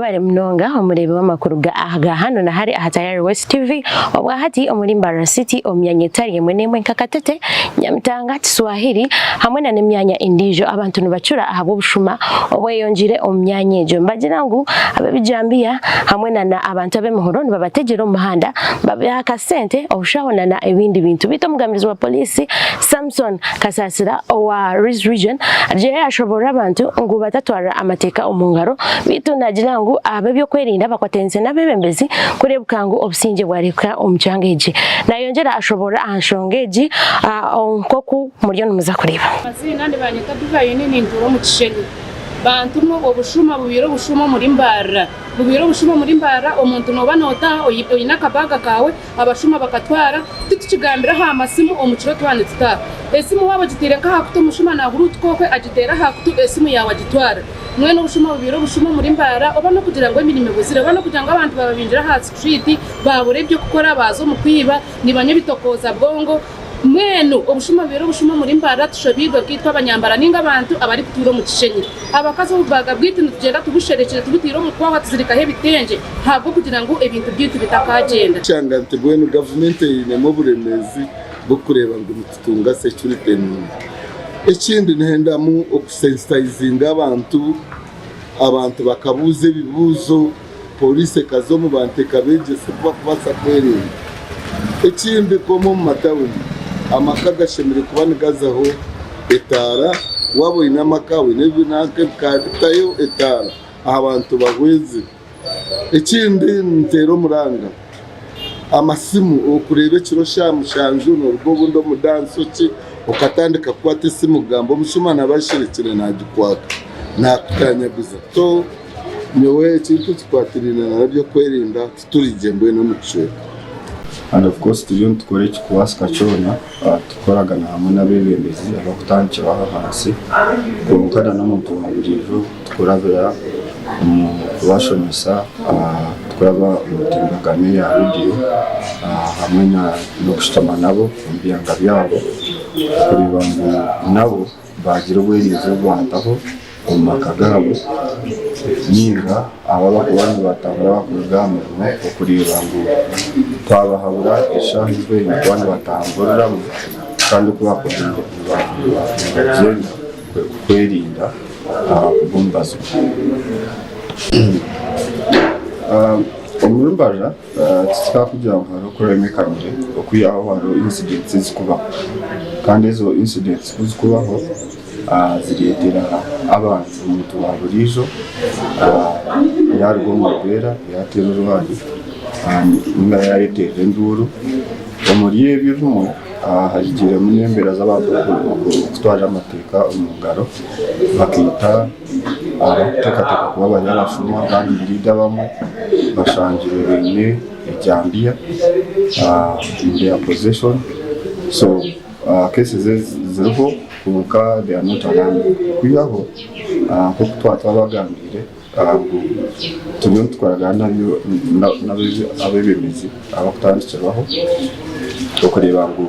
Webare munonga omureebi w'amakuru ga aga hanu na hari aha Tayari West TV obwa hati omuri Mbarara City omu myanya etari emwe n'emwe nka Katete, Nyamitanga, Kiswahili hamwe na n'emyanya endiijo abantu nibacura ahabw'obushuma obweyongyeire omu myanya egyo. Nibagira ngu ab'ebijambiya hamwe na na abantu ab'emihoro nibabategyera omu muhanda babaha akasente, obushaho na na ebindi bintu. Beitu omugambirizi wa Poliisi Samson Kasasira owa Rwizi Region agiire yashoborora abantu ngu batatwarira amateeka omu ngaro beitu nagira ngu ab'ebyokwerinda bakwatanise n'abebembezi kurebuka ngu obusingye bwareka omu kyanga egi. Nayongyera ashoborora aha nshonga egi nkoku muriyo nimuza kureeba. Amaziina nibanyeta Divine nintuura omu Kishenyi. Bantu mwe obushuma bubaire obushuma omuri Mbarara. Bubaire obushuma omuri Mbarara omuntu nooba nootaaha oine akabaga kaawe Abashuma bakatwara, titukigambira aha masimu omu kiro twaba nitutaaha. Esimu waaba ogitaire nk'aha kutu omushuma naahuruutuka okwe agiteera aha kutu esimu yaawe agitwara. Mbwenu obushuma bubaire obushuma omuri Mbarara oba n'okugira ngu emirimo ebuzire oba n'okugira ngu abantu baababingire aha situriiti baabura eby'okukora baaza omu kwiba nibanywa ebitokooza bwongo. Mbwenu obushuma bubaire obushuma omuri Mbarara tushobeirwe nkaitwe abanyambara ninga abantu abarikutuura omu Kishenyi. Abakazi obubaga bwaitu nitugyenda tubusherekire tubutaire omu kwahwa tuzirikaho ebitengye ahabw'okugira ngu ebintu byaitu bitakaagyenda. Kyanga nti mbwenu gavumenti einemu oburemeezi bw'okureeba ngu nitutunga security nungi. Ekindi nihendamu okusensitayizinga abantu, abantu bakabuuza ebibuuzo, pooriisi ekaza omu bantu ekabeegyesa oku barikubaasa kwerinda. Ekindi nk'omwe omu matawuni, amaka gashemereire kuba nigazaho etaara, waaba oine amaka oine ebinanka ebikaari tayo etaara aha bantu bahwezire. Ekindi niteera omuranga amasimu okureeba ekiro shaaha mushanju noruga obundi omu dansi ki okatandika kukwata esimu kugamba omushuma naba asherekire nagikwata nakutanyaguza so nyowe ekintu ekikwatiraine n'ebyokwerinda titurigye mbwenu omu kicweka. And of course turiyo nitukora ekirikubaasika kyona tukukoragana hamwe n'abeebembezi abarikutandikiraho ahansi kwonka na n'omuntu wa buriijo tukurabira omu kubashomesa tukuraba omu mitimbagano eya rediyo hamwe n'okushutama nabo omu byanga byabo kureeba ngu nabo baagira obwerinzi obu baataho omu maka gaabo nainga abo abarikuba nibatambura barikuruga aha mirimo okureeba ngu twabahabura eshaaha ezi baine kuba nibatamburiramu kandi oku baakuba nibagyenda kwerinda kugwa omu bazigu. Omuri Mbarara Titwakugira ngu hariho crime ekanyire okwihaho hariho incidents ezikubaho kandi ezo incidents kuzikubaho zireetera abantu omuntu wa buriijo yaruga omu mbeera yateera orwari ninga yayeteerera enduuru. Omuri ebyo ebimwe harigiiremu n'embeera z'abantu kutwara amateeka omu ngaro bakaita Abarikuteekateeka kuba bari abashuma kandi indeed abamwe bashangirwe baine ejambiya in their possession so cases ezi ziriho kwonka they are not alarming kwihaho nkoku twaba twabagambiire ngu turiyo nitukoragana n'abeebembezi abarikutandikirwaho okureeba ngu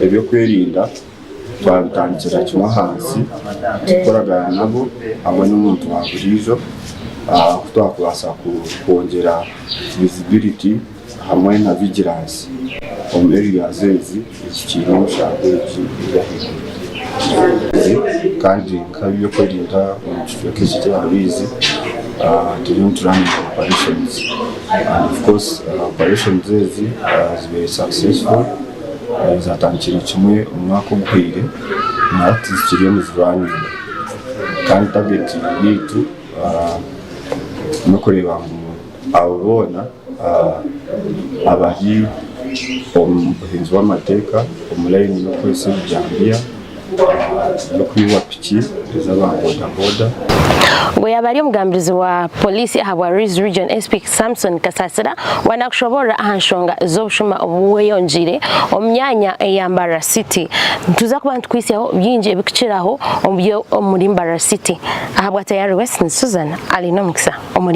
ebyokwerinda Twabitandikira kimwe ahansi tukukoragana nabo hamwe n'omuntu wa buriijo oku twakubaasa kwongyera visibility hamwe na vigilance omu areas ezi ezikiine emishango egi eri ahaiguru kandi nk'ebyokwerinda omu kicweka eki ekya Rwizi turiyo nituraninga operations and of course operations ezi zibaire successful. Zaatandikire kimwe omwaka oguhweire na hati zikiriyo nizirwaninga kandi tageti yaitu n'okureeba ngu abo boona abari omu buhinzi bw'amateeka omu layini y'okukozesa ebijambiya n'okwiba piki ez'aba boda boda. Ogwo yaaba ari omugambirizi wa Poliisi ahabwa Rwizi Region SP Samson Kasasira waaba nakushoboorora aha nshonga z'obushuma obweyongyeire omu myanya eya Mbarara City. Nituza kuba nitukwitsyaho bingi ebirikukiraho omuri Mbarara City. Ahabwa Tayari West, ni Susan Alinomukisa omuri.